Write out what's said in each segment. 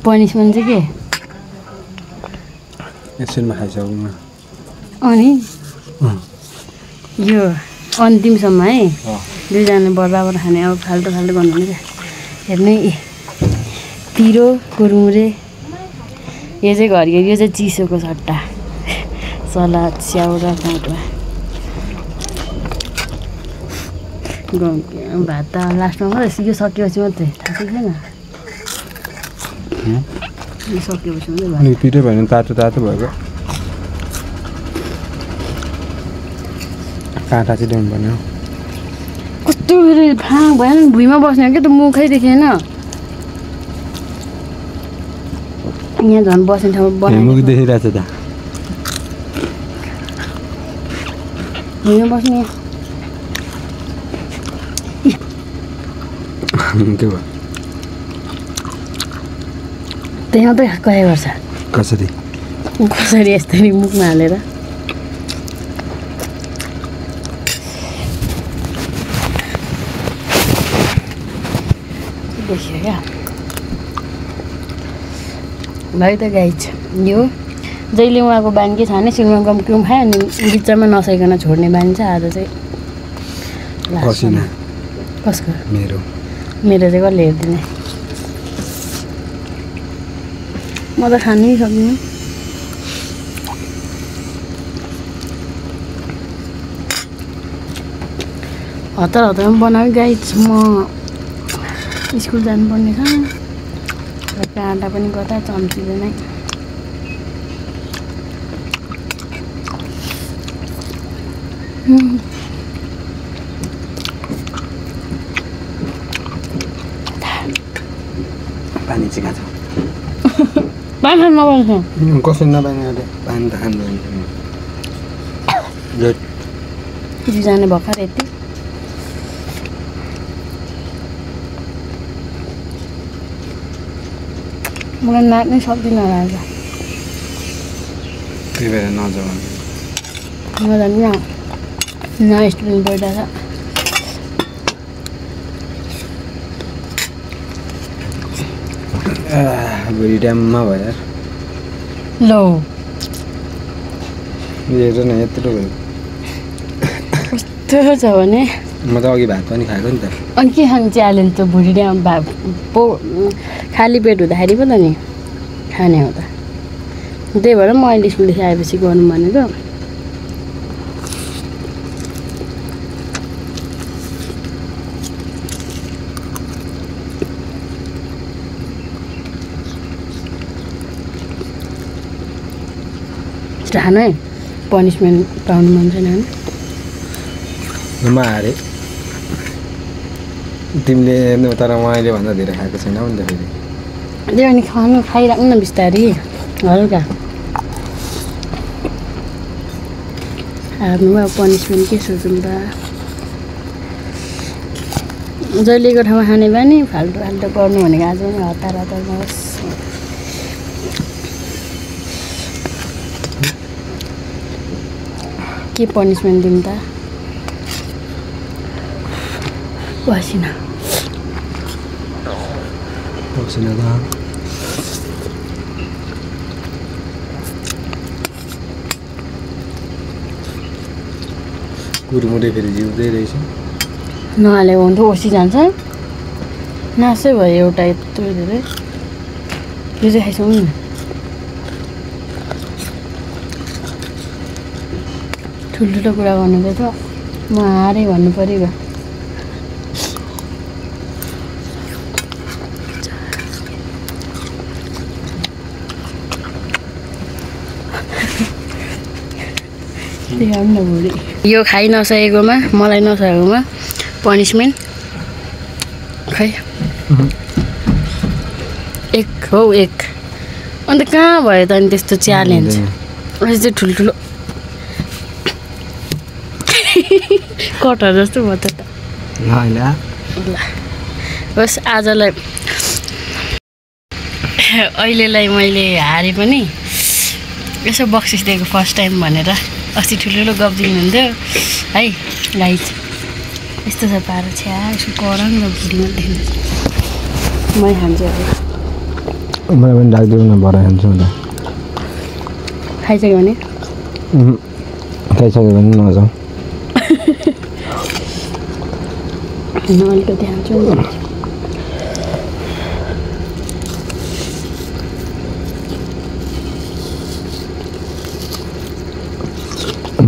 Punishment चाहिँ के एकछिनमा खाइसक्नु अनि यो अन्तिमसम्म है दुईजनाले बराबर खाने अब फाल्टो फाल्टो गर्नु हुन्छ हेर्नु पिरो कुरमुरे यो चाहिँ घरियो यो चाहिँ चिसोको सट्टा सलाद स्याउ र काँटमा भात त लास्टमा मात्रै यो सकिएपछि मात्रै थाहा छैन यो सकिएपछि मात्रै पिरो भयो भने तातो तातो भएको काँटा चाहिँ ल्याउनु पर्ने हो कस्तो फेरि फाङ भयो नि भुइँमा बस्ने क्या त मुखै देखेन यहाँ झन् बस्ने ठाउँमा मुख देखिरहेछ त भुइँमा बस्ने के भयो त्यही मात्रै कहे गर्छ कसरी कसरी यस्तरी मुखमा हालेर देखियो क्या भाइ त गाइज यो जहिले उहाँको बानी के छ भने सिलमाको क्युम खायो अनि बिचमा नसकिकन छोड्ने बानी छ आज चाहिँ कसको मेरो चाहिँ कसले हेरिदिने म त खानै सक्दिनँ हतार हतारमा बनायो गाइज म स्कुल जानुपर्ने छ र काँटा पनि कता चम्चिँदै नै पानी चाहिँ खान्छ पानी खानु नपाउँछ कसरी नपानी पानी त खानु दुईजना भर्खर यति मलाई नाच्नै सक्दिनँ होला आज त्यही भएर नजाऊ नजानु नयाँ स्टुडेन्ट भइरहेछ भोलि टाइममा भयो लो हेर न यत्रो भयो कस्तो छ भने म त अघि भात पनि खाएको नि त अनि के खानु च्यालेन्ज त भुँडी टाइम पो खाली पेट हुँदाखेरि पो त नि खाने हो त त्यही भएर म अहिले स्कुलदेखि आएपछि गर्नु भनेको खानु है पनिसमेन्ट पाउनु मन छैन म हारेँ तिमीले तर उहाँले भन्दा धेरै खाएको छैन नि त फेरि त्यो अनि खानु खाइराख्नु न बिस्तारी हल्का हार्नु अब पनिसमेन्ट के सोचौँ त जहिलेको ठाउँमा खाने बानी फाल्टो फाल्टो गर्नु भनेको आज पनि हतार हतारमा होस् के पनिसमेन्ट दिउँ त पसिना कुरमुरे फेरि जिउँदै रहेछ नहालेको भने त ओसी जान्छ नासै भयो एउटा यत्रो धेरै यो चाहिँ खाइसक्नु नि ठुल्ठुलो कुरा गर्नु त म हारेँ भन्नु पऱ्यो यो खाइ नसकेकोमा मलाई नसकेकोमा पनिसमेन्ट खै एक हो एक अन्त कहाँ भयो त अनि त्यस्तो च्यालेन्ज अझै चाहिँ ठुल्ठुलो कटर जस्तो भयो त ल बस आजलाई अहिलेलाई मैले हारेँ पनि यसो बक्सिस दिएको फर्स्ट टाइम भनेर अस्ति ठुल्ठुलो गफ दिनुहुन्थ्यो है गाइज यस्तो छ पारो छ्या यसो कराङ र भुँडीमा देख्नु मै खान्छु अब मलाई पनि डाक्दिनु न भरे खान्छु होला खाइसक्यो भने खाइसक्यो भने नजाउँ अलिकति खान्छु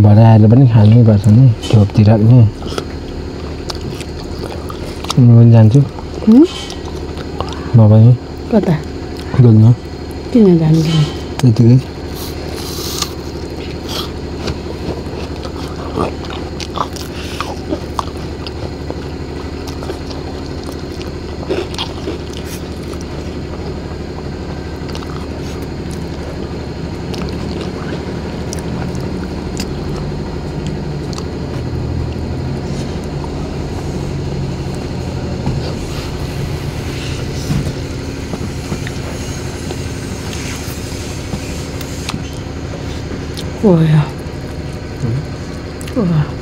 भरे आएर पनि खानै पर्छ नि टोपतिर नि म पनि जान्छु म पनि कता डुल्न किन जानु त्यतिकै Wow. Wow.